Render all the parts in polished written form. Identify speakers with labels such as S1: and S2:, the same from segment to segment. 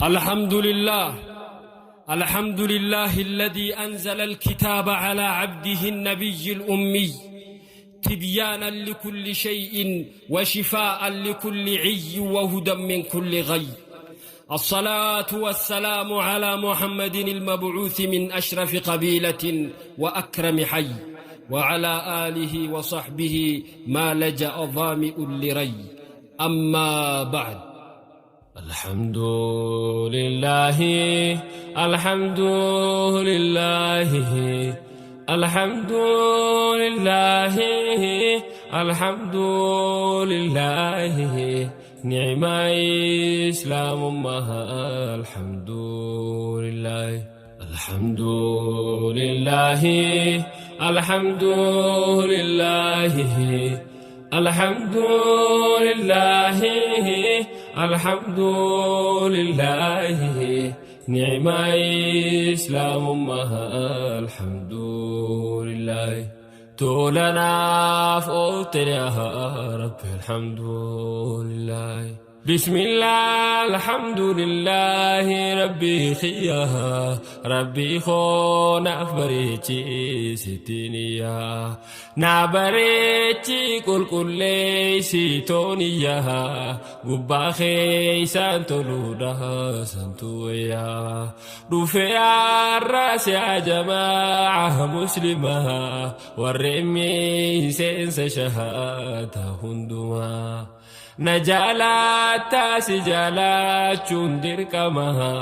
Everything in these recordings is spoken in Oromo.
S1: الحمد لله، الحمد لله الذي أنزل الكتاب على عبده النبي الأمي تبيانا لكل شيء وشفاء لكل عي وهدى من كل غي. الصلاة والسلام على محمد المبعوث من أشرف قبيلة وأكرم حي، وعلى آله وصحبه ما لجأ ظامئ لري. أما بعد، الحمد لله، الحمد لله، الحمد لله، الحمد لله، نعم إسلام مها، الحمد لله، الحمد لله، الحمد لله، الحمد لله، الحمد لله، نعم إسلام مها، الحمد لله. تولنا فوتنا يا رب، الحمد لله. بسم الله، الحمد لله، ربي خيها ربي خونا بريتي ستينيا نابريتي كل كل سيتونيا قبا خيسان تلودا سنتويا رفع الراس يا جماعة مسلمة والرمي سنس شهادة هندما نجالات سجالات dirqamaha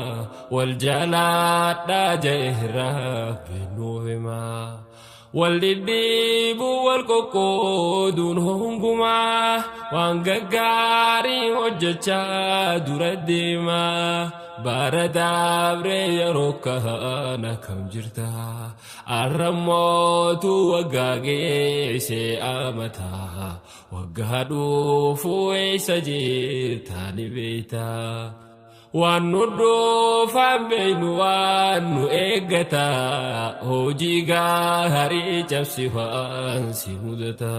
S1: wal jalaadha jehra binuhima wal dhidhiibu wal qoqqooduun hongumaa waan gaggaarii hojjechaa dura deemaa bara dabree yeroo kana kam jirta arramootu waggaa geessee amataa waggaa dhufu eessa jirta ni beekta. Waan nu dhuunfaan beeknu waan nu eeggata hojii gaarii cabsi waan si mudata.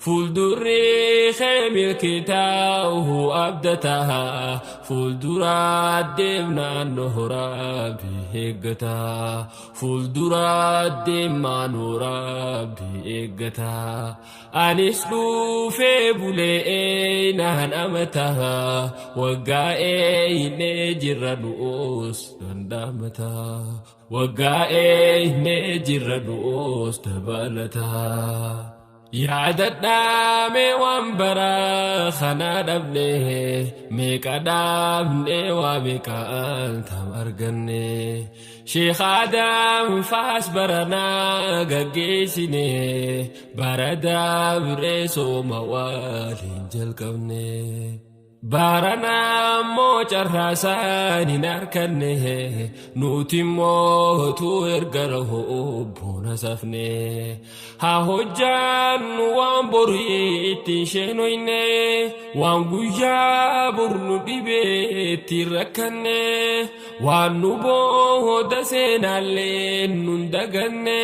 S1: Fuuldurri kee milkii ta'uu abdata fuuldura deemnaan rabbi eeggata fuuldura deemaan rabbi eeggata. Anis dhufee bulee naan amata waggaa eenyee jirra du'oos danda'amata waggaa eenyee jirra du'oos dabalata. Yaadadhaa waan bara kana dhabne meeqa dhabne waa meeqaan tam arganne Sheekh Adam faas baranaa gaggeessine bara dabree sooma waliin jalqabne. Baranaa immoo carraasaan hin arkanne nuti immoo erga boona safne haa hojjaannu waan borii ittiin sheenoyne waan guyyaa bornu dhibee ittiin rakkanne waan nu booda seenaallee nun daganne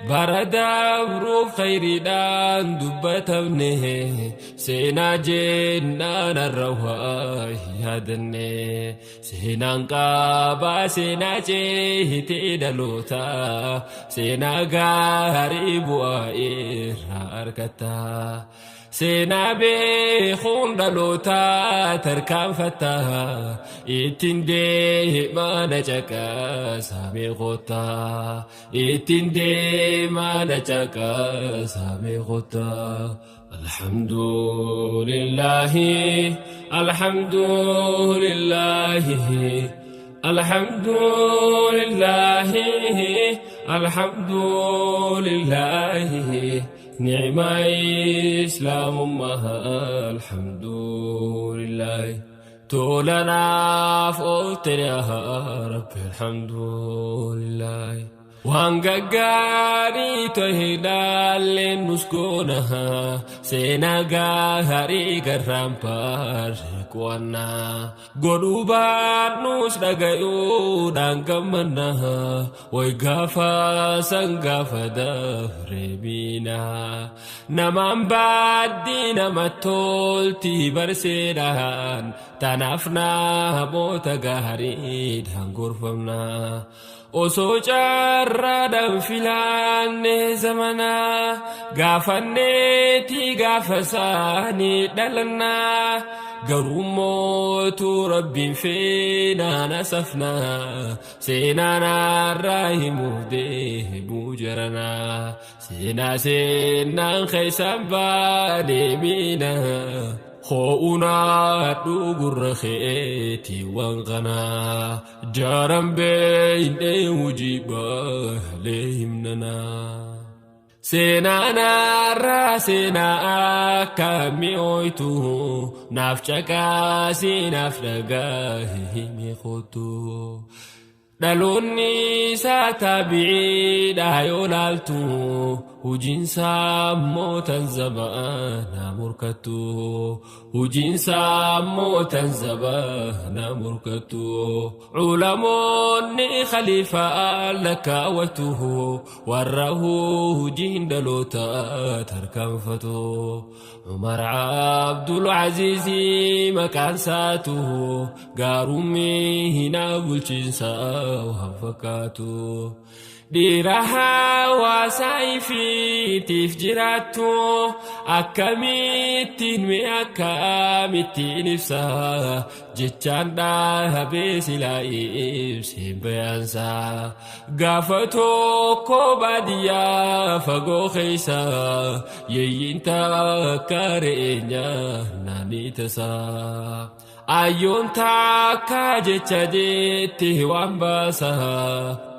S1: bara dabruuf khayriidhaan dubbatamne seenaa jennaan har'a waa yaadanne seenaan qabaa seenaa ceehitee dhaloota seenaa gaarii bu'aa irraa argata. Seenaa beekuun dhaloota tarkaanfata ittiin deemaa na caqasaa meeqota ittiin deemaa na caqasaa meeqota. الحمد لله، الحمد لله، الحمد لله، الحمد لله، نعم إسلام مها، الحمد لله. تولنا فوتنا يا رب، الحمد لله. Waan gaggaarii ta'e dhaalleen nus goona seenaa gaarii garraan paarri qo'annaa godhuu baannus dhaga'uudhaan gammanna way gaafa san gaafa dareemina namaan baaddii nama tolti barseedhaan tanaaf namoota gaariidhaan gorfamna. Osoo carraadhaan filanne zamanaa gaafanneeti gaafa isaanii dhalannaa garuu mootu rabbiin feenaan asafnaa seenaan har'aa himuuf deemuu jaranaa seenaa seenaan keessaan baadeemina. Ho'unaa dhugurra keetii waan kanaa jaaran beeynee hojii baalee himnanaa. Seenaan har'aa seenaa akkamii ooytu naaf caqasii naaf dhagaa himi kootu. Dhaloonni isaa taabi'iidha yoo laaltu hojiinsaa immoo tan zabaana morkattu. Hojiinsaa immoo tan zabaana morkattu. Culamoonni khaliifaa lakkaawwatu warra hojiin dhaloota tarkaanfatu. Umar Abdul Aziz maqaan isaatu gaarummi hinaa bulchiinsa waan fakkaatu. Dhiira hawaasaa ifiitiif jiraattu akkamittiin mee akkamittiin ibsa jechaan dhaabee silaa ibseen bayaansa. Gaafa tokko baadiyyaa fagoo keessa yeeyyiin takka re'ee naanii tasaa. Ayyoon takka jecha jetti waan baasa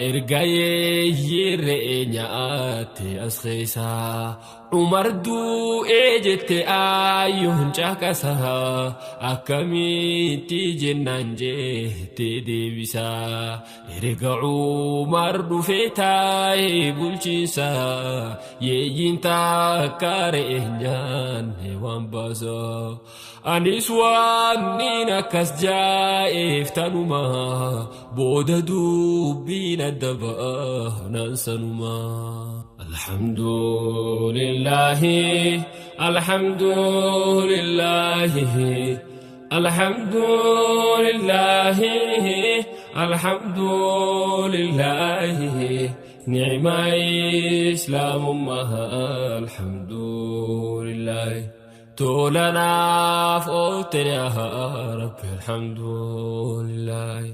S1: erga yeeyyii re'ee nyaatte as keessa. Umar du'ee jette ayyoon caqasa akkamitti jennaan jette deebisa. Erga Umar dhufee taa'ee bulchiinsa yeeyyiin takka re'ee nyaanne waan baasa. Anis waan niin akkas jaa'eef tanuma booda dubbiin adda ba'anaan sanuma. Alhamdulillahi alhamdulillahi alhamdulillahi alhamdulillahi ni'ma islaamummaa alhamdulillahi. Tolanaaf oolte yaa Rabbi alhamdulillahi.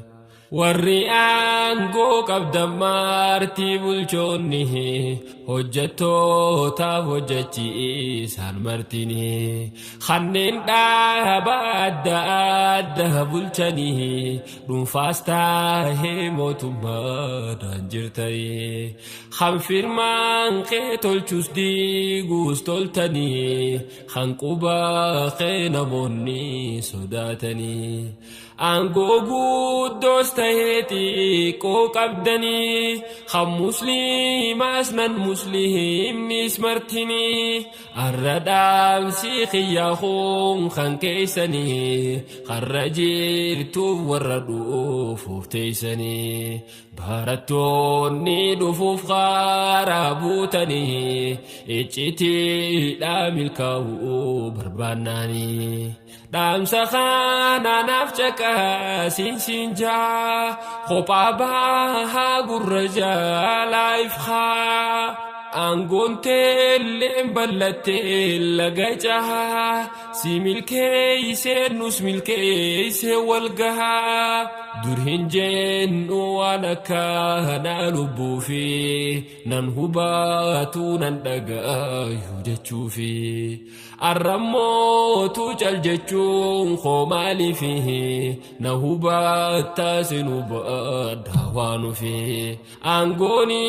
S1: Warri aangoo qabdan marti bulchoonni hojjettootaaf hojjechiisaan martini kanneen dhaaba adda adda bulchanii dhuunfaas taahee mootummaadhaan jirtanii kan firmaan kee tolchus diiguus toltanii kan qubaa kee namoonni sodaatanii. Aangoo guddoos tahee xiqqoo qabdanii kan musliimaas nan musliimnis martinii har'a dhaamsi xiyyaa kun kan keessanii har'a jirtuuf warra dhufuuf teessanii barattoonni dhufuuf karaa buutanii iccitiidha milkaa'uu barbaannaanii. Dhaamsa kana naaf caqasiin siin jaa kophaa bahaa gurra jalaa ifhaa Aangoon teelleen bal'attee laga cahaa si milkeessee nus milkeessee wal gahaa dur hin jennu waan akkanaa lubbuufi nan hubatu nan dhagaayu jechuufi arrammootu cal jechuun koo maaliifi na hubattaa sin hubadhaa waanufi aangooni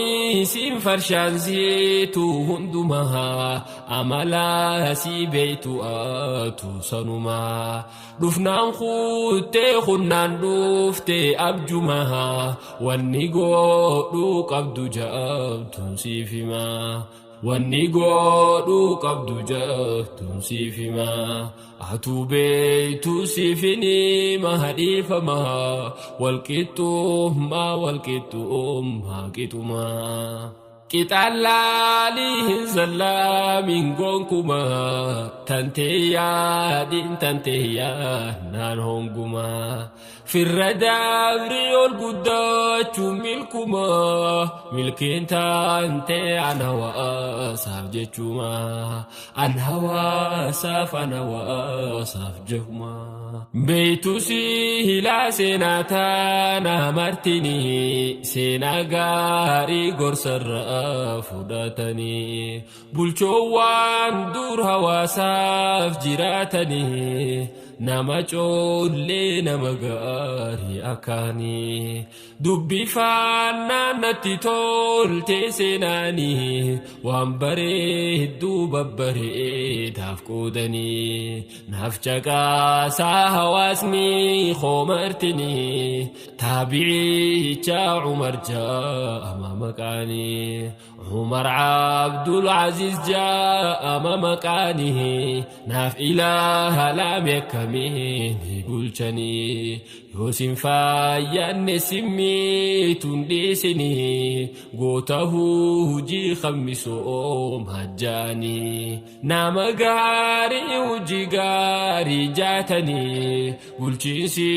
S1: siin farshaan beeytu hundumaa amalaa si beeytu atu sanumaa dhufnaan kuttee kunnaan dhuftee abjumaa wanni godhuu qabdu jabtuun siif himaa wanni godhuu qabdu jabtuun siif himaa atuu beeytu siifini mahadhiifamaa walqixxummaa walqixxummaa qixumaa qixallaalii hin sallaamiin gonkumaa tantee yaadin tantee yaadnaan hongumaa firra daabrii ol guddachuu milkumaa milkiin tantee an hawaasaaf jechumaa an hawaasaaf an hawaasaaf jechumaa beeytu si hilaa seenaa taana martinii seenaa gaarii gorsarra fudhatanii bulchoowwan dur hawaasaaf jiraatanii nama coollee nama gaarii akkaanii dubbi faannaan natti tolte seenaanii waan bareedduu babbareedaaf qoodanii naaf caqaasaa hawaasni koomartinii taabicicha Umar jaama maqaanii Umar Abdul Aziz jaama maqaanii naaf ilaaha laame akkamiin bulchanii yoosin faayyanne simmiituun dhiisinii goota hujii kammisoo majjaanii nama gaarii hujii gaarii jaatanii bulchiinsi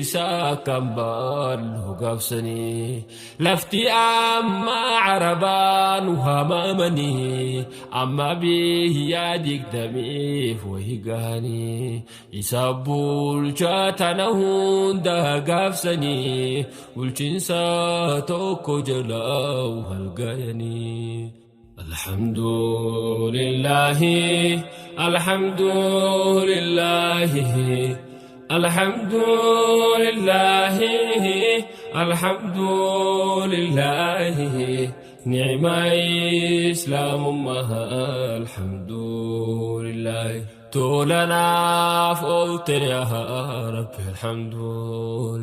S1: isaa akkam baallu gaafsanii lafti amma arabaan hamaamanii amma biyya digdamiif wahi gahanii isa bulchaa tana hunda gaafsanii bulchiinsa tokko jala wal gayanii. الحمد لله الحمد لله الحمد لله الحمد لله نعم إسلام أمها الحمد لله تولنا فوتر يا رب الحمد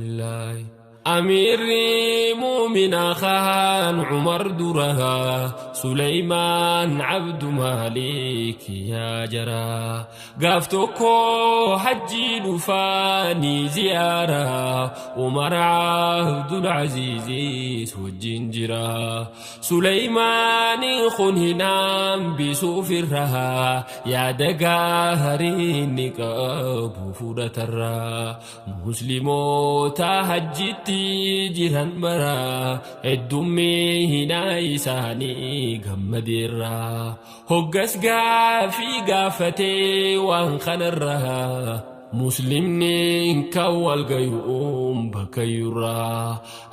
S1: لله أميري مؤمن خان عمر درها سليمان عبد مالك يا جرا قافتكو حجي لفاني زيارة عمر عبد العزيز والجنجرة سليمان خنهنام بسوف الرها يا دقاهرين نقاب فودة مسلمو تهجت jiran mara heddummiina isaanii gammadeerra hoggas gaafii gaafatee waan kanarra muslimni kan wal gayuun bakkayyurra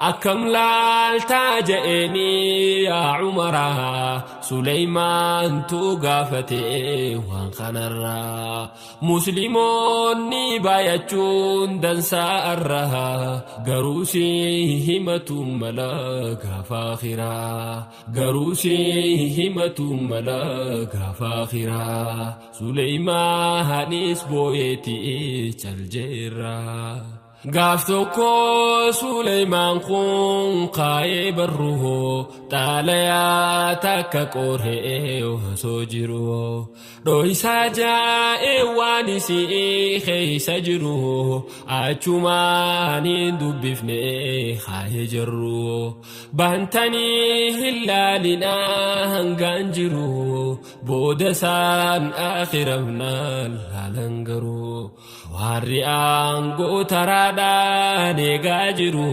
S1: akkam laaltaa je'eenii yaa Umaraa Suleymaantu gaafatee waan kanarra musliimoonni baay'achuun dansaa arra garuu si himatu mala gaafa akhiraa garuu si himatu mala gaafa akhiraa Suleymaanis boo'eeti caljeerra gaaf tokko Suleymaan kun kaa'ee barruhu xaalayaa takka qoree osoo jiru dho'isaa jaa'ee waan isii keessa jiru achumaan hin dubbifne kaa'ee jirru bantanii hin laalinaa hangaan jiru booda isaan akhiramnaan laalan garuu warri aangoo taraadhaan eegaa jiru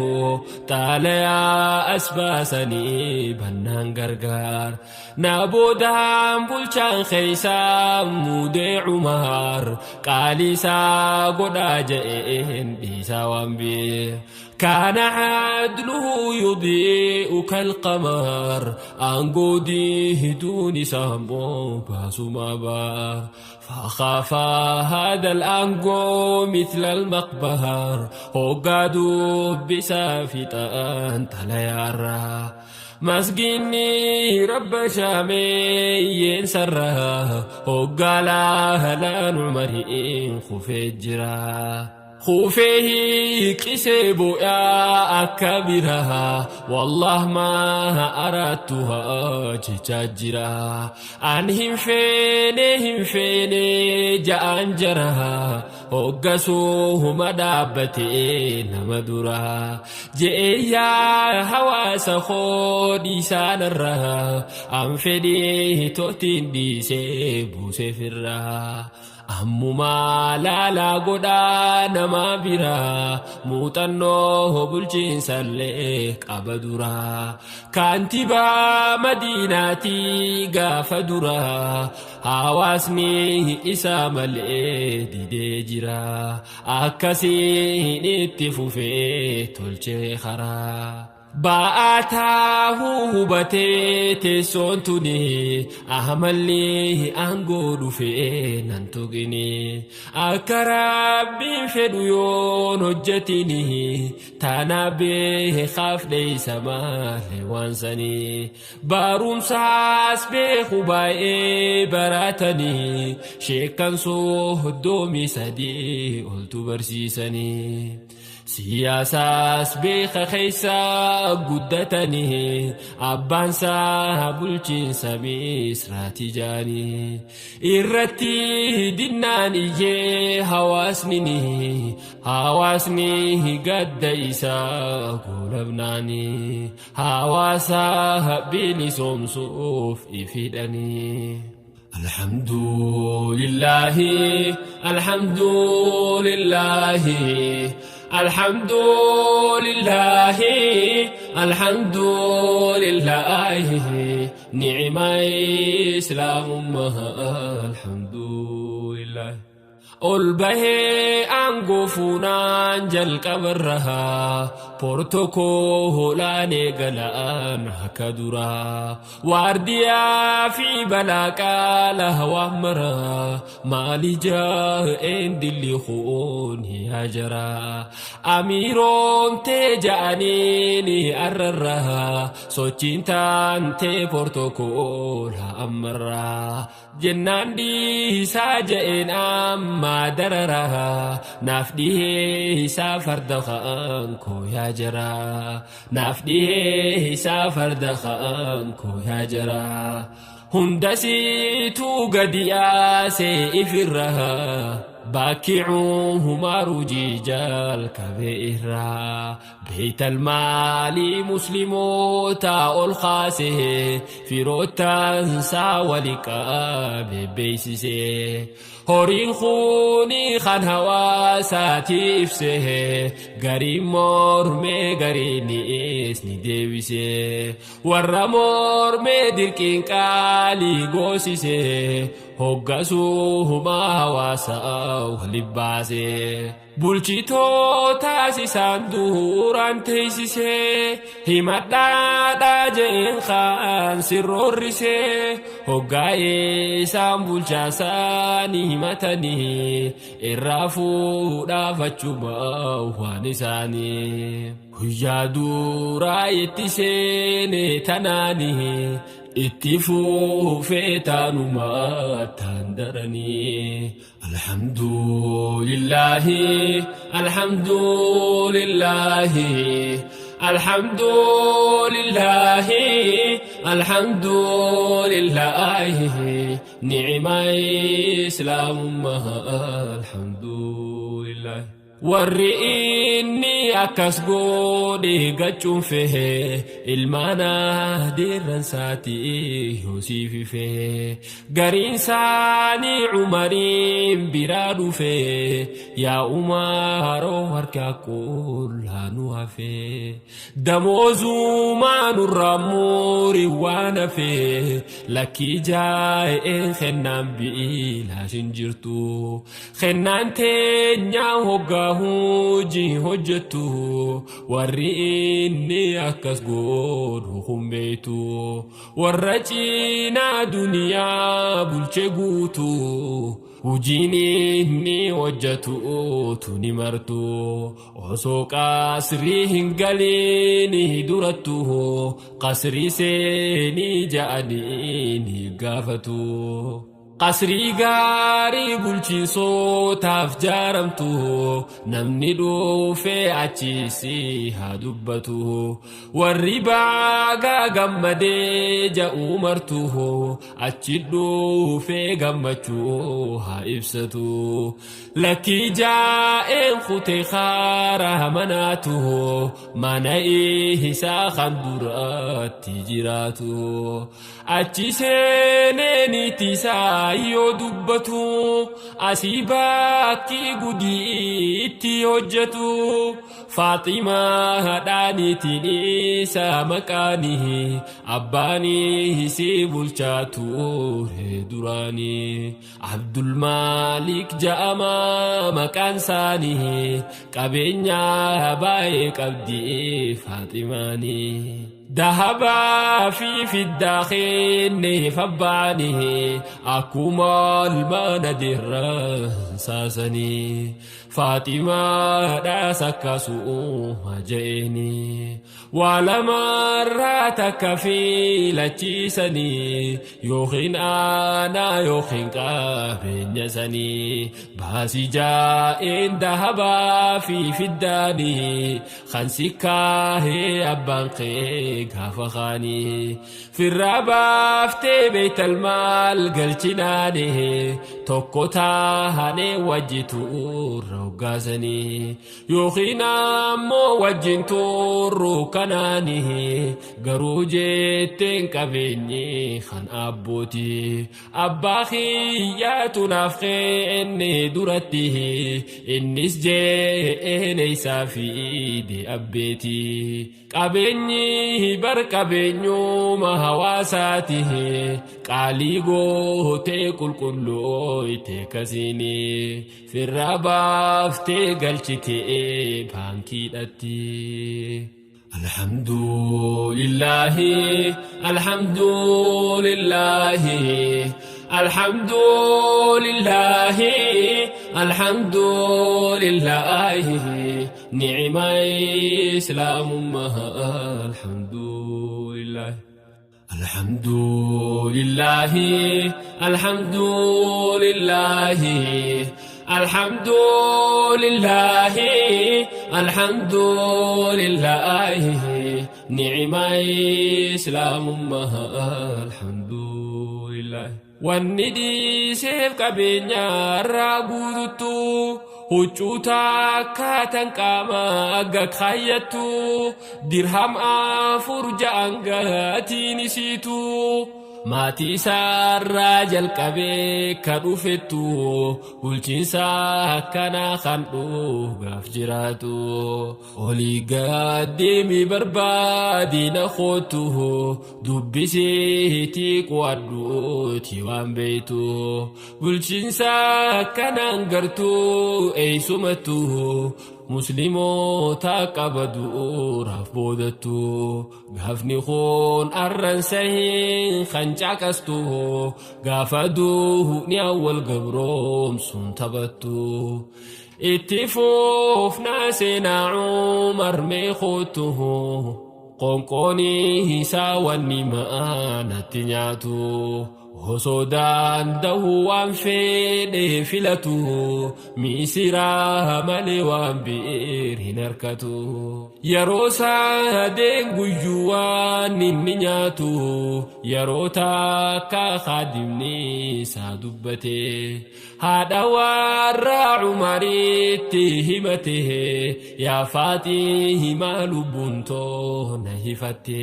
S1: xaalayaa as baasanii bannaan gargaar na boodaan bulchaan keeysaa muudee Umar qaalisaa godhaa je'een dhiisaa waan bee كان عدله يضيء كالقمر أنقوديه دون سامو باسما بار فخاف هذا الأنقو مثل المقبر وقادوا بسافتان تليارا Masgiinni rabba shaameeyyeen sarra hoggaalaa halaan Umariin kufee jira. Kufee hiiqisee boo'aa akka biraa wallah maa araattuhaa jechaa jira. An hin feene hin feene ja'aan jara hoggasuu dhaabbatee nama dura. Je'ee yaa hawaasa koo dhiisaanarraa an fedhii tootiin dhiisee buusee firraa. Ammumaa laalaa godhaa nama biraa muuxannoo bulchiinsallee qaba duraa. Kaantibaa Madiinaatii gaafa duraa hawaasni isaa malee didee jira. Akkasiin itti fufee tolchee karaa. Ba'aa taahuu hubatee teessoon tuni amallee aangoo dhufee nan tuqini. Akka rabbiin fedhu yoon hojjetini taana beekaaf dheeysa malee waan sanii. Barumsaas beeku baay'ee baratanii sheekkan sooddomii sadii oltu barsiisanii. Siyaasaas beeka keessa guddatanii abbaansaa bulchiinsa misraati jaanii. Irratti dinnaan iyyee hawaasni gadda isaa goolabnaanii hawaasa bilisoomsuuf ifidhanii. Alhamdulillahi alhamdulillahi alhamdulillahi alhamdulillahi ni'ma islaamummaa alhamdulillahi. Ol bahee aangoo fuunaan jalqabarraa portokoo hoolaan eegalaan akka duraa waardiyaa fi balaa qaala hawaa maraa maali jaa'een dilli ho'oon yaa amiiroon tee ja'aniin arrarraa sochiin taantee portokoo ammarraa jennaan dhiisaa ja'een ammaa dararaa naaf dhiheessaa farda ka'an koo yaa jara naaf dhiheessaa farda ka'an koo yaa jara hundasiituu gadi yaasee ifirraa bakkicuu humaruu jijaal kabee irraa beeytal maalii musliimoota ol kaasee firoottansaa wali qabee beeksisee horiin kuni kan hawaasaati ibsee gariin mormee gariinis ni deebisee warra mormee dirqiin qaalii goosisee hoggasuu hawaasaa wali baasee bulchitootaas isaan duraan teessisee himadhaadhaa jeen kaan sirroorrisee hoggaa'ee isaan bulchaasaanii himatanii irraa fuudhaaf achuma waan isaanii. Guyyaa duraa itti seene tanaanii itti fufee taanuma taan daranii. Alhamdulillahi alhamdulillahi alhamdulillahi alhamdulillahi ni'ma islaamummaa alhamdulillahi. Warri inni akkas godhe gacuunfee ilmaana deerransaati yoosiififee gariin isaanii Umariin biraa dhufe yaa Umaroo harka qullaa nu hafe damoozumaa nurraa muuri waan hafe lakkii jaa'een kennaan biilaash hin jirtu kennaan teenyaa hoggaa hojii hojjettu warri inni akkas godhu kun beektu warra cinaa duniyaa bulche guutu. Hojiin inni hojjetu tuni martu osoo qasrii hin galiin durattu qasrii seenii ja'anii ni gaafatu. Qasrii gaarii bulchiinsootaaf jaaramtu namni dhuufee achiisi haa dubbatu. Warri baagaa gammadee ja'uu martu achi dhuufee gammachuu haa ibsatu. Lakkii jaa'een kutee karaa manaatu mana isaa kan duratti jiraatu. Achi seenee niitii isaa yoo dubbatu asii baakki gudii itti hojjetu. Faaximaa haadhaaniitiin isa maqaanii abbaanii si bulchaa ture duraanii. Abdulmaalik ja'amaa maqaan isaanii qabeenya baay'ee qabdi Faaximaanii. Dahabaa fi fiddaa kennee fabbaanii akkuma ilmaan adeerran saasanii. Faaximaadhaas akkasuma je'eenii waa lamarraa takka filachiisanii yookiin aanaa yookiin qabeenya sanii baasii jaa'een dahabaa fi fiddaanii kan si kaahee abbaan kee gaafa kaanii firraa baaftee beektalmaal galchinaanii tokko taa'anii wajji tuurra hoggaasanii yookiin ammoo wajjin turru kanaanii garuu jetteen qabeenyi kan abbootii abbaa kiyyaatu naaf kenne duratti innis je'een isaa fiide abbeetii qabeenyi bar qabeenyuma hawaasaati qaalii gootee qulqullooyte kasiinii firraa baaftee galchitee baankiidhatti. Alhamdulillahi alhamdulillahi alhamdulillahi alhamdulillahi ni'ma islaamummaa alhamdulillahi. Alhamdulillahi alhamdulillahi alhamdulillahi alhamdulillahi ni'ma islaamummaa alhamdulillahi. Wanni dhiiseef qabeenya irraa guututtu huccuu takkaatan qaama aga kaayyattu dirham 4 ja'an gatiin isiitu maatii isaarraa jalqabee ka dhufettu bulchiinsa akkanaa kan dhugaaf jiraatu olii gaddeemi barbaadina kootu dubbisiitii qo'adhuuti waan beektu bulchiinsa akkanaan gartuu eeysumattu musliimoota qaba du'uuraaf boodattu gaafni kun arran sahiin kan caqastu gaafa du'uuni awwal gabroomsuun taphattu itti fuufnaa seenaa Umar meekootu qoonqoonii isaa wanni ma'aanatti nyaatu osoo danda'u waan fedhe filatu misiraa malee waan biir hin harkatu yeroo sadeen guyyuu waan inni nyaatu yeroo takka kaadimni isaa dubbate haadha warra Umaritti himate yaa Faaximaa lubbuun toona hifatte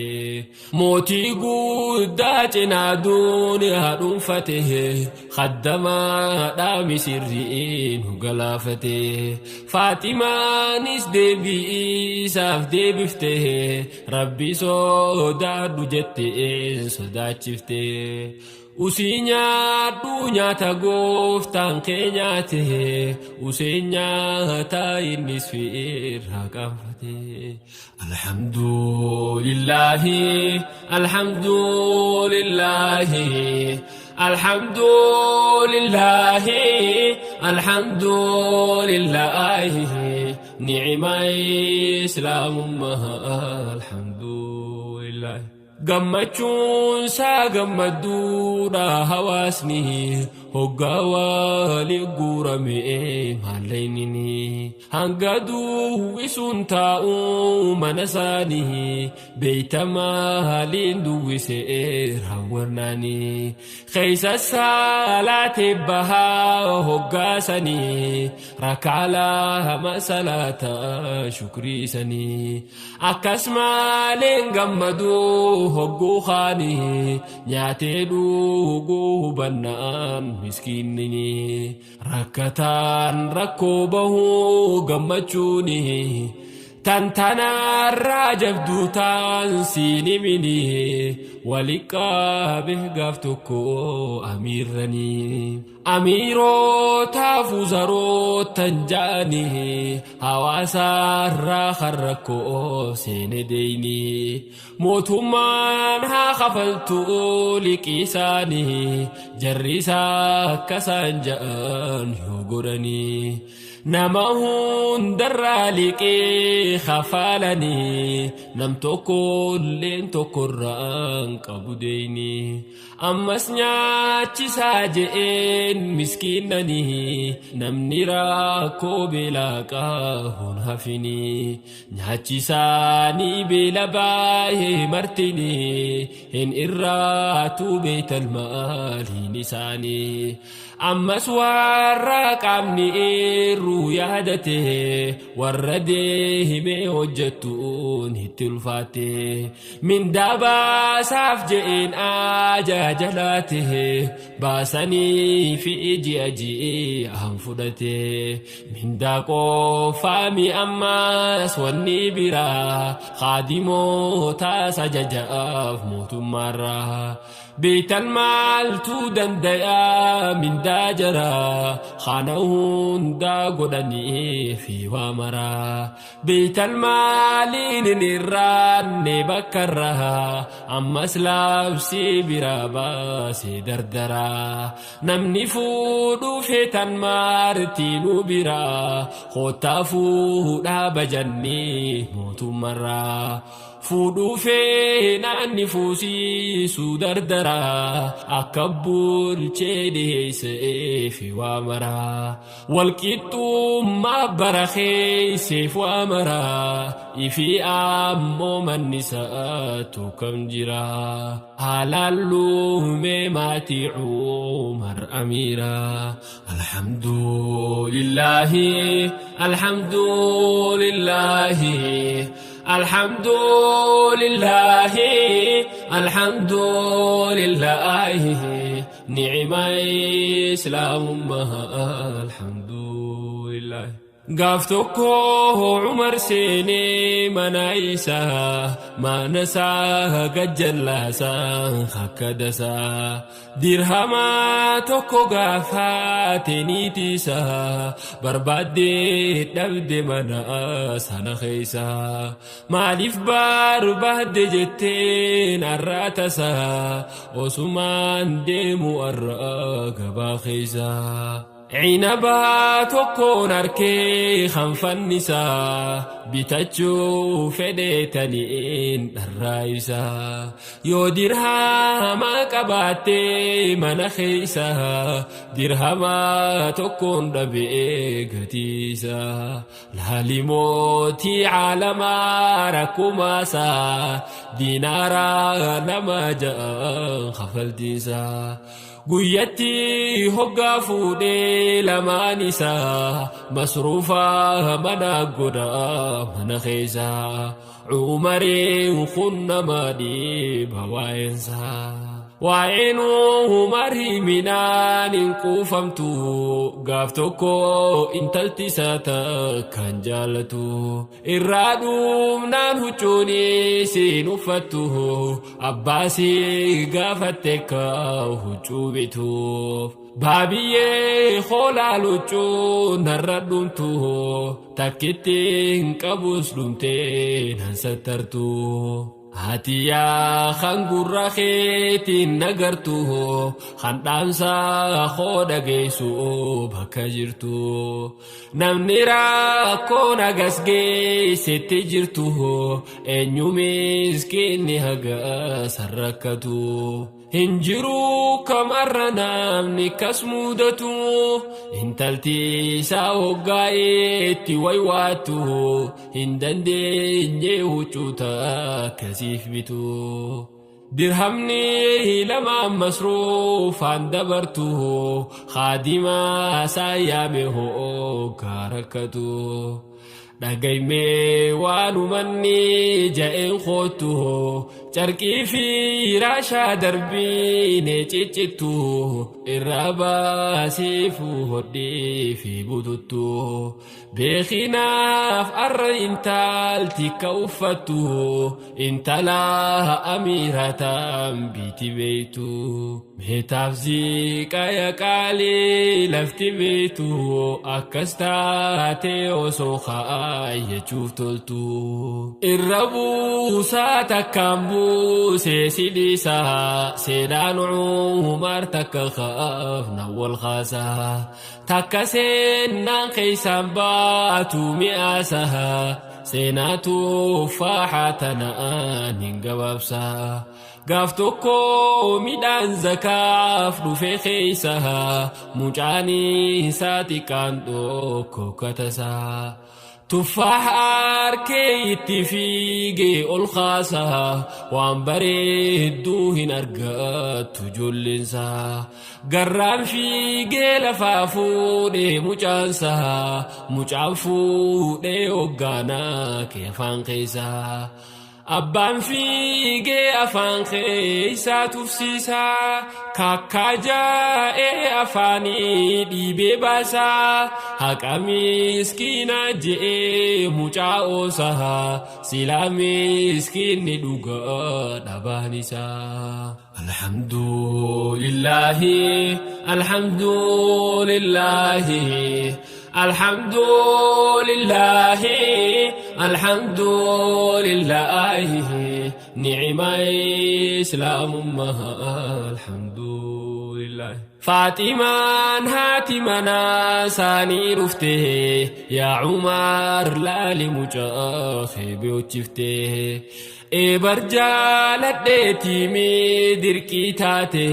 S1: mootii guddaa cinaa duuniyaa dhuunfate khaddamaa misirriin galaafate Faaximaanis deebii isaaf deebifte rabbi sodaadhu jette sodaachifte usii nyaadhu nyaata gooftaan kee nyaate usee nyaata innis firraa qaanfate. Alhamdulillahi alhamdulillahi الحمد لله الحمد لله نعم إسلام الحمد لله gammachuun isaa gammadduudha hawaasni hoggaa wali guurame maallayni hanga duwwisuun taa'uu mana isaanii beeytamaa haaliin duwwise raawwannaani keeysa salaatee bahaa hoggaasanii rakaa lama salaata shukriisanii akkas maaleen gammaduu hogguu kaanii nyaatee dhuguu hubannaan miskiinni rakkataan rakkoo bahuu gammachuuni tantanaarraa jabduu taan siin himini waliqqaabe gaaf tokko amiirranii amiirootaaf uzaroottan ja'anii hawaasaarraa kan rakkoo seene deeyni mootummaan haa kafaltu liqii isaanii jarri isaa akkasaan ja'an yoo godhanii nama hundarraa liqii kafalanii nam tokko illeen tokkorraan qabu deeyni ammas nyaachisaa je'een miskiinanii namni rakkoo beelaa qabuun hafinii nyaachisaanii beela baay'ee martinii hin irraatu beeytal maaliin isaanii ammas warra qaamni eerruu yaadate warra deemee hojjettuun itti ulfaate mindaa baasaaf je'een aja jalaate baasanii fi ji'a ji'aan fudhate mindaa qofaami ammas wanni biraa kaadimootaas ajajaaf mootummaarraa beeytal maaltu danda'a mindaa jara kana hundaa godhanii fi waa maraa beeytal maaliin hin irraanne bakkarraa ammas labsii biraa baasee dardaraa namni fuudhuu feetan maartiinuu biraa koottaa fuudhaa bajannii mootummaarraa fuudhuu feenaan ni fuusiisuu dardaraa akka bulchee dhiheessee fi waa maraa walqixxummaa bara keeyseef waa maraa ifi ammoo manni sa'aatu kam jira haalaan luumee maatii Umar amiiraa alhamdulillaahi alhamdulillaahi الحمد لله الحمد لله نعم إسلام الحمد لله gaaf tokko Umar seenee mana isaa mana isaa gajjallaasaa hakkadasaa dirhama tokko gaafatee niitiisaa barbaaddee dhabde mana sana keessa maaliif barbaadde jetteen har'a tasaa osumaan deemu har'a gabaa keessa. Cinabaa tokkoon arkee hanfannisaa bitachuu fedheetaniin dharraa isaa yoo dirhama qabaattee mana keessa dirhama tokkoon dhabee gatiisa laali mootii caalamaa rakkumaasaa diinaara 2 6 kafaltiisaa. Guyyatti hoggaa fuudhee lamaan isaa masruufaa mana godhaa mana keessa Umariin kun nama dhiiba waa'eensaa. Waa'een Umarii minaan hin quufamtu gaaf tokko intalti isaa takkaan jaalatu irraa dhumnaan huccuun isiin uffattu abbaasii gaafatte ka huccuu bituuf. Baabiyyee hoolaa luccuu narra dhumtu takkitti hin qabus dhumtee nan sattartu. Haatiyaa kan gurra keetiin nagartu kan dhaamsa koo dhageessu bakka jirtu. Namni rakkoo nagas geessetti jirtu eenyu miskiinni haga sarrakkatu. Hin jiru kamarra namni kas mudatu intalti isaa hoggaa'eetti waywaattu hin dandeenye huccuuta akkasiif bitu. Dirhamni lama masruufaan dabartu haadima isaa yaame hoggaa rakkatu. Dhagaimee waanumanni ja'een kootu carqii fi raashaa darbiine ciccittu irraa baasiifu hodhii fi bututtu beekinaaf arra intalti ka uffattu intala amiirataan biiti beeytu meetaaf ziqaya qaalii lafti beeytu akkas taate osoo kaayyachuuf toltu irra buusaa takkaan buusee si dhiisaa seenaan Umar takka kaafna wal kaasaa takka seenaan keeysaan baatu mi'aasaa seenaa tuffaaxa tanaan hin gabaabsaa. Gaaf tokko midhaan zakaaf dhufe keeysa mucaan isaa xiqqaan tokko katasaa. Tuffaaxa harkee itti fiigee ol kaasaa waan bareedduu hin argattu ijoolleensaa. Garraan fiigee lafaa fuudhee mucaansaa mucaan fuudhee hoggaanaa kee afaan keessaa. Abbaan fiigee afaan keessaa tufsiisaa kakkaa jaa'ee afaanii dhiibee baasaa haqa miskiina je'ee mucaa oosaa silaa miskiinni dhugaa dhabaan isaa. Alhamdulillahi alhamdulillahi Alhamdulillahi alhamdulillahi ni'ma islaamummaa alhamdulillahi. Faaximaan haati manaa isaanii dhufte yaa Umar laali mucaa kee beeksifte. Eebar jaaladheetii mi dirqii taate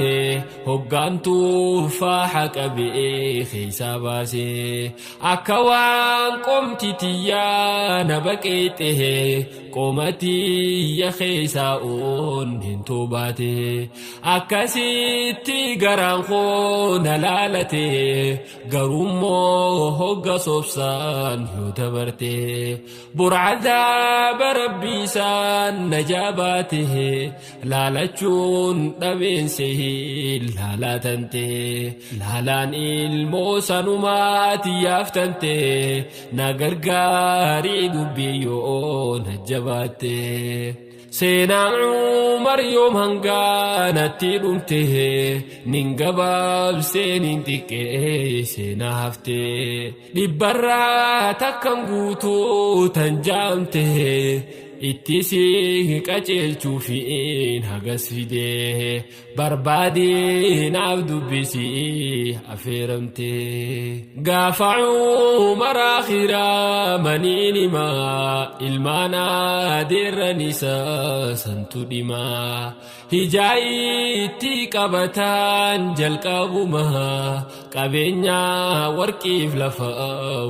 S1: hoggaan tuffaaxa qabee keessaa baase akka waan qomti tiyyaa na baqeexxe qoma tiyya keessaa onneen toobaate akkasitti garaan koo na laalate garuummoo hogga soobsaan yoo dabarte burcadaaba rabbiisaan najabaate laalachuun dhabeense laalatante laalaan ilmoo sanumaati yaaftante na gargaarii dubbii yoo na jabaatte. Seenaan Umar yoom hangaanatti dhumte nin gabaabsee nin xiqqee seenaa hafte dhibbarraa takkan guutuu tan jaamte itti si qajeelchuufiin hagas fide barbaadee naaf dubbisii affeeramte. Gaafa Umar akhiraa maniin himaa ilmaan adeerran isaa santu dhimaa hijaayitti qabataan jalqabumaa qabeenya warqiif lafa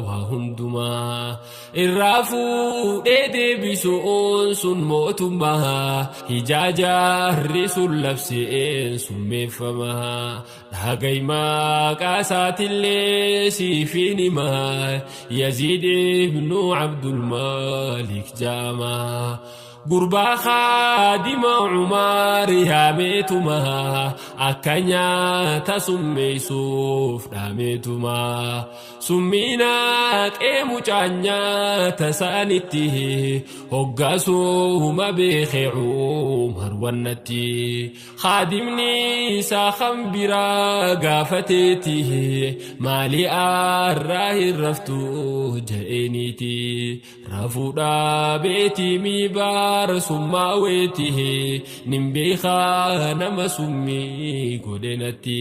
S1: waa hundumaa irraa fuudhee deebisuun sun mootummaa hijaajaarri sun labseen summeeffamaa dhagay maqaa isaatillee siifin himaa Yaziid ibnu Abdulmalik jaamaa. Gurbaa haadima Umar yaameetumaa akka nyaata summeessuuf dhaameetumaa summiina qee mucaan nyaata isaanitti hoggaasuma beekee Umar wannatti haadimni isaa kan biraa gaafateeti maali arraa hin raftu je'eeniiti Rafuudhaa beetii miibaara summaa weetii nin beekaa nama summii godhenatti.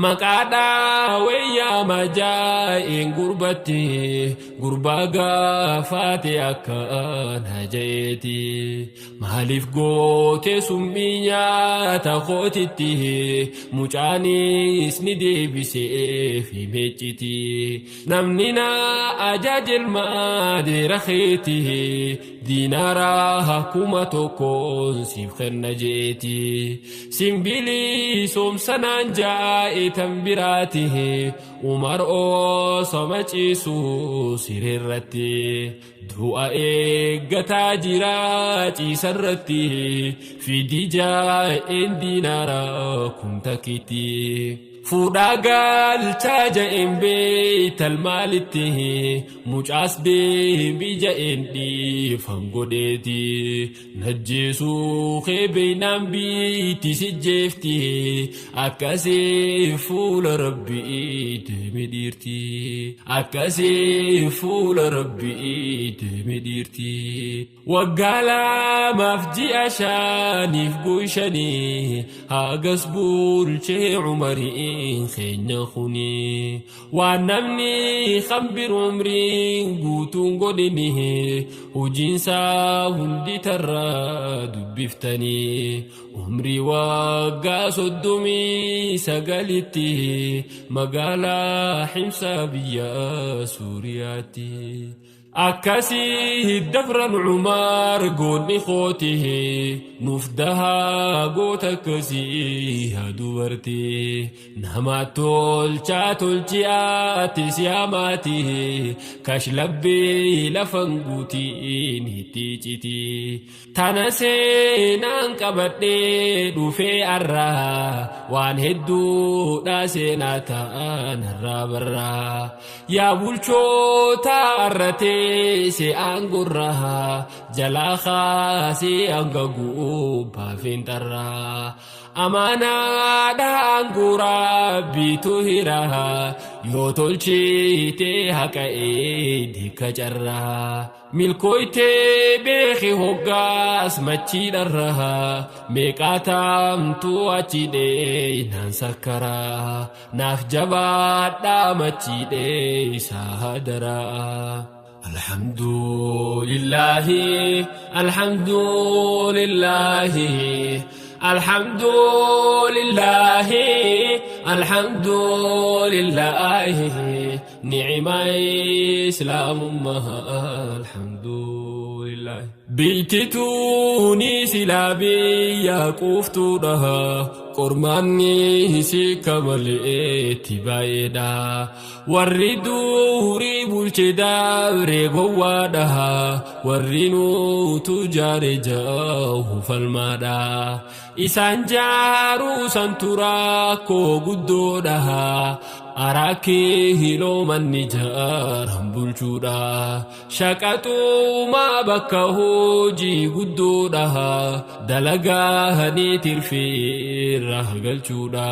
S1: Maqaadhaa wayyaa majaa'een gurbatti gurbaa gaafaate akkana je'eeti. Maaliif goote summii nyaata kootitti mucaanis ni deebisee fi meecciti. Namni na ajaja ilmaa deera keeti diinaara 1000 siif kenna je'eeti. Simbilii soomsanaan jaa'e tan biraati Umar osoma ciisu sireerratti du'a eeggataa jira ciisarratti fidii jaa'een diinaara 1000. Fuudhaa galchaa ja'een beeytal maalitti mucaas deemii ja'een dhiifam godheeti. Najjeesuu kee beeynaan biitti si jeefti akkasii fuula rabbii deemi dhiirti. Akkasii fuula rabbii deemi dhiirti. Waggaa 2 ji'a 5 guushanii hagas bulchee Umarii keenya kuni. Waan namni hambir umriin guutuun godhini hojiinsaa hundi tarraa dubbiftanii. Umrii waggaa 39tti magaalaa Himsaa biyya Suuriyaatti. Akkasii dafran Umar goonni kooti nuuf dahaa goota akkasii haa dubartii. Nama tolchaa tolchiyaati siyaamaati kashlabbee lafan guutiin itti citi. Tana seenaan qabadhee dhufee arraa waan hedduudha seenaa ta'an irraa barraa. Yaa bulchoota arratee se'aan gurraa jalaa kaasee hanga gubbaa feenxarraa. Amaanaadhaan guuraa biituu hiraa yoo tolchite haqa eedika carraa. Milkooytee beeki hoggaas machiidharraa meeqaa taamtuu achi dhee naan sakkaraa. Naaf jabaadhaa machiidhee isaa hadaraa. Alhamdulillahi alhamdulillahi alhamdulillahi alhamdulillahi ni'ma islaamummaa alhamdulillahi. Biitti tuuni silaa biyya quuftuudha qormaanni si kamaleetti baay'eedha. Warri durii bulche dabree gowwaadha warri nutu jaare jahu falmaadha. Isaan jaaruu san turaa koo guddoodha Araakii hiloo manni jaaran bulchuudha. Shaqaxuumaa bakka hojii guddoodha dalagaa ni tirfeerra galchuudha.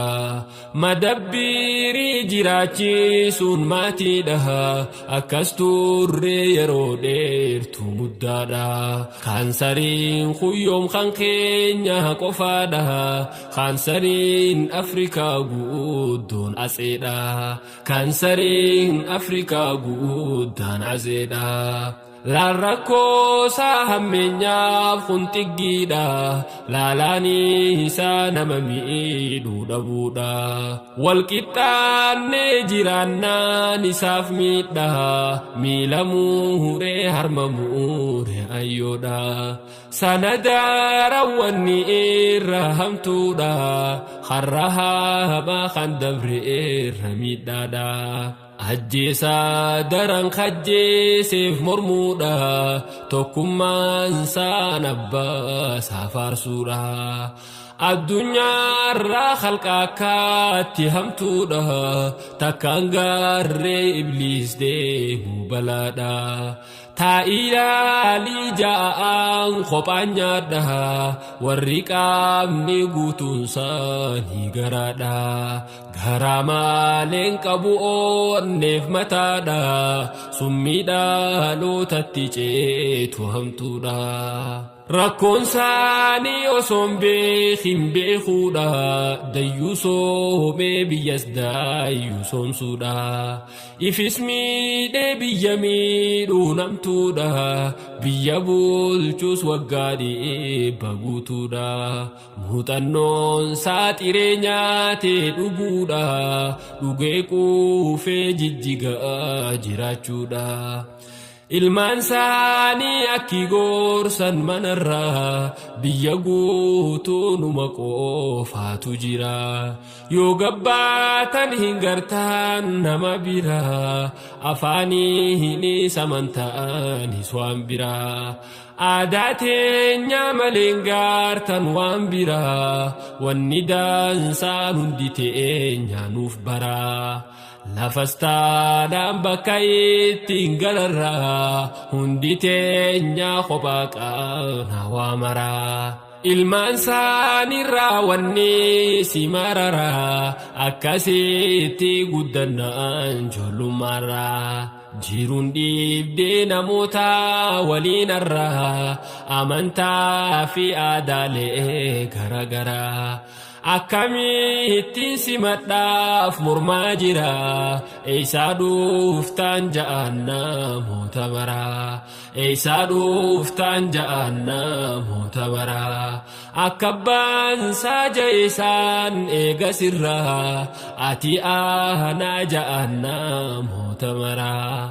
S1: Madabbiirii jiraachisuun maatiidha akkas turre yeroo dheertuu muddaadha. Kaansariin kuyyoom kan keenya qofaadha kaansariin Afrikaa guddoon aseedha. Kaansariin Afrikaa guddaan aseedha. Laal rakkoosaa hammeenyaaf kun xiggiidha laalaanii isaa nama miidhuu dhabuudha. Walqixxaannee jiraannaan isaaf miidha miila muuree harma muuree ayyoodha. Sana darawwanni irra hamtuudha har'a hamaa kan dabre irra miidhaadha. Ajjeesaa daran kajjeeseef mormuudha tokkummaan saan abbaa isaa faarsuudha. Addunyaarraa halqa akkaatti hamtuudha takkaan gaarree ibliis deemu balaadha. Taa'ilaalii ja'aan kophaan nyaadha, warri qaamni guutuun isaanii garaadha. Garaa maaleen qabu onneef mataadha, summii dhalootatti ceetu hamtuudha. Rakkoon isaanii osoo hin beekin beekuudha, dayyuu soomee biyyas daayyuu soomsuudha. Ifis miidhee biyya miidhuu namtuudha, biyya bulchus waggaa 100 guutuudha. Muuxannoon isaa xiree nyaatee dhuguudha, dhugee quufee jijjigaa jiraachuudha. Ilmaan isaanii akki gorsan manarraa, biyya guutuu numa qofaatu jira. Yoo gabbaatan hin gartaan nama biraa, afaanii hin samantaanis waan biraa. Aadaa teenya malee gaartan waan biraa, wanni dansaan hundi teenya nuuf baraa. Lafas taanaan bakka ittiin galarraa, hundi teenya kophaa qaana waa maraa. Ilmaan isaaniirraa wanni si mararaa, akkasitti guddannaan ijoollummaarraa. Jiruun dhiibdee namoota waliinarraa, amantaa fi aadaalee garaagaraa. Akkamittiin simadhaaf mormaa jira, eessaa dhuftaan ja'an namoota maraa. Eessaa dhuftaan ja'an namoota maraa. Akka abbaan isaa ja'e isaan eega sirraa, ati aanaa ja'an namoota maraa.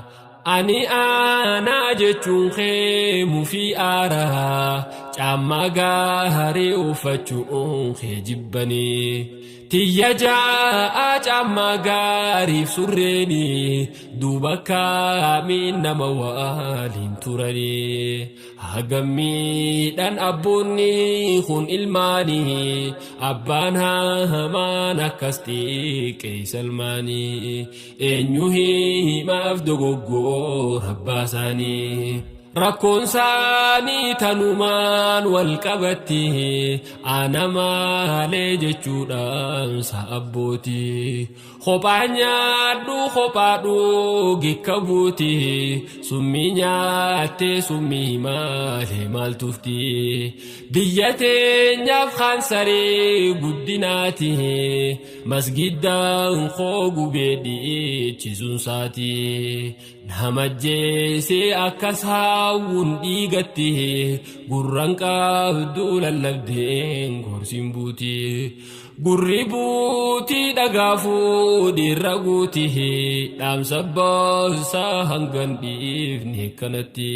S1: Ani aanaa jechuun kee mufii aaraa, caammaa gaarii uffachuun kee jibbanii. Tiyya ja'a caammaa gaariif surreeni, duuba kaamiin nama waliin turanii. Hagammiidhaan abboonni kun ilmaanii, abbaan hamaan akkas xiqqee salmaanii. Eenyu himaaf dogoggora abbaa isaanii. Rakkoon isaanii tanumaan wal qabatti, ana malee jechuudhaan abbooti. Kophaa nyaadhu kophaa dhugi kabuuti, summii nyaattee summii malee maal tufti. Biyya teenyaaf kaansaree guddinaati, masgiddaan koo gubee dhiichisuun saati. Nama jeesee akka saawwuun dhiigatti, gurraan qabdu lallabdeen gorsiin buuti. Gurri buutii dhagaa fuudhiirra guuti, dhaamsa boonsaa hangan dhiifne kanatti.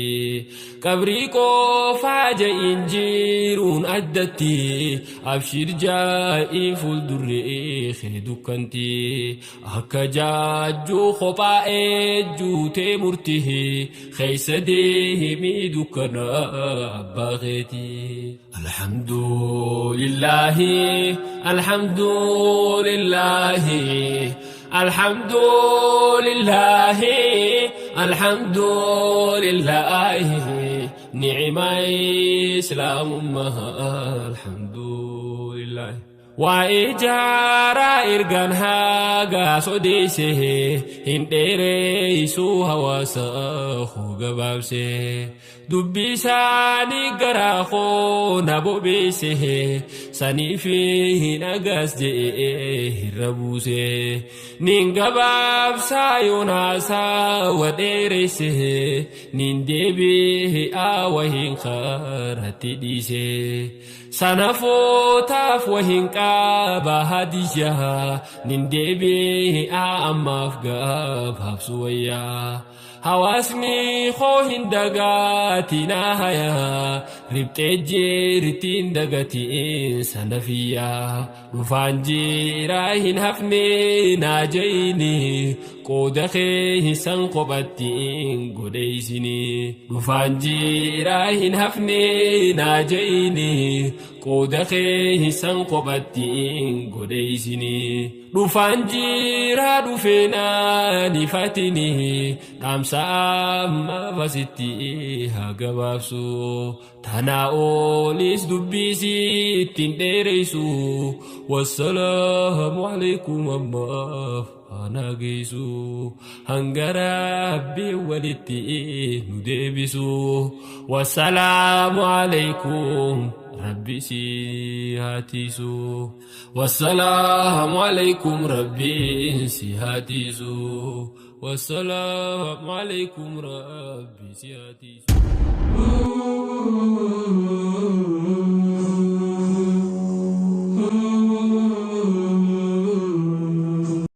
S1: Qabrii qofaa ja'iin jiruun addatti, abshir jaa'ii fuuldurree kee dukkanti. Akka jaajjuu kophaa ejjuutee murti, keessa deemii dukkana abbaa keetii. Alhamdulillahi, alhamdulillahi, alhamdulillahi, alhamdulillahi, ni'ima islaamummaa, alhamdulillahi. Waa'ee jaaraa ergaan hagaa sodeesse, hin dheereessuu hawaasa koo gabaabse. Dubbii isaanii garaa koo na bobeesse, saniif hin agas je'ee hirra buuse. Nin gabaabsaa yoonaasaa wa dheeresse, nin deebi'aa wahiin karatti dhiise. Sanafootaaf wahiin qaba hadiyyaa, nin deebi'aa ammaaf gabaabsu wayyaa. Hawaasni koo hin dagaatinaa hayaa, Riphxee jirtiin dagatiin sanafiyyaa dhufaan jiraa hin hafne naa jeyini qooda kee san kophattiin godheeysini dhufaan jiraa hin hafne naa jeyini qooda kee san kophattiin godheeysini dhufaan jiraa dhufeenaa nifatini dhaamsa amma fasitti haa gabaabsu tanaa oolis dubbiisii ittiin dheereysu wassalaamu alaikum ammaaf ana geessu hanga rabbii walitti nu deebisu wassalaamu alaikum rabbi si haatiisu wassalaamu alaikum rabbi si haatiisu wassalaamu alaikum rabbi si haatiisu.